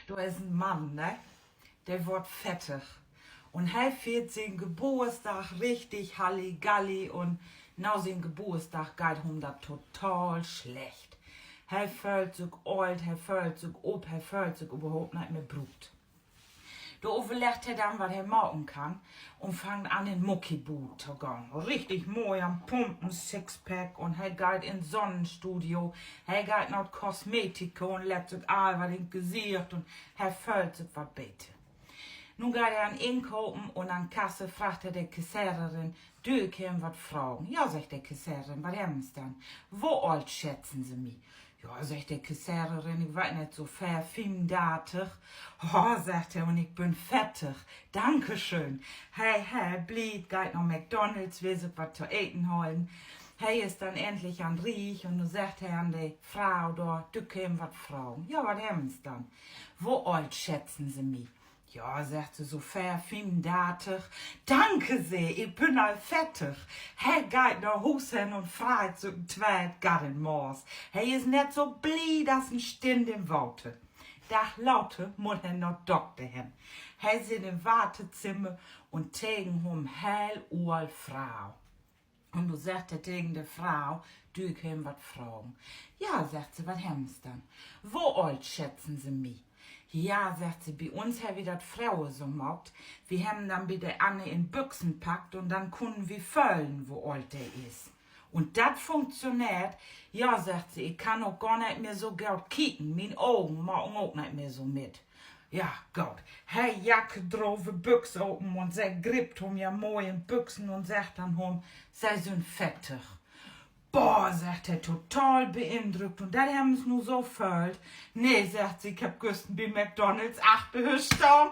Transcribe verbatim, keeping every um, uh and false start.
Dor is en Mann, ne? De word veertig. Un he fiert sien Gebursdag richtig Halligalli un na sien Gebursdag geiht hum dat total slecht. He föhlt sük oolt, he föhlt sük op, he föhlt sük överhaupt nich mehr bruukt. Dor överleggt he denn, wat he maken kann, un fangt an, in Muckibuud to gahn. Richtig moi an pumpen, Sixpack, un he geiht in Sonnenstudio, he geiht na 't Kosmetiker un lett sük all wat in 't Gesicht un he föhlt sük wat beter. Nu geiht he an inkopen un an Kasse fraagt he de Kassiererin: Dürf ik even wat fragen? Ja, seggt de Kassiererin, wat hebben Se denn? Wo oolt schätzen Se mi? Ja, seggt de Kassiererin, ik weet nich, so veer, fiefendartig. Oh, seggt he, un ik bün veertig. Dankeschön. He, he, blied, geiht na McDonald's, will sük wat to eten halen. He is denn endlich an Rieg un nu seggt he an de Fro dor: Dürf ik even wat fragen? Ja, wat hebben Se denn? Wo oolt schätzen Se mi? Ja, seggt se, so veer, fiefendartig. Danke, seggt he, ik bün al veertig. He geiht na Huus hen un freit sük en tweet Gattenmaß. He is nett so blied as en Stint in Water. Dag later mutt he na 'n Dokter hen. He sitt in 't Wartezimmer un tegen hum heel ool Fro. Un nu seggt he tegen de Fro: Dürf ik even wat fragen? Ja, seggt se, wat hebben Se denn? Wo oolt schätzen Se mi? Ja, seggt se, bi uns hebbt wi dat fröher so maakt. Wi hebben denn bi de anner in Büxen packt un denn kunnen wi föhlen, wo oolt de is. Un dat funktioneert. Ja, seggt se, ik kann ok gor nich mehr so goot kieken. Mien Ogen maken ok nich mehr so mit. Ja, goot. He Jack dröver, Büx open un se grippt hum ja moi in Büxen un seggt an hum: Se sünd veertig. Boah, seggt he, total beindrückt. Un dat hebben Se nu so föhlt? Nee, seggt se, ik hebb güstern bi McDonald's achter hör stahn.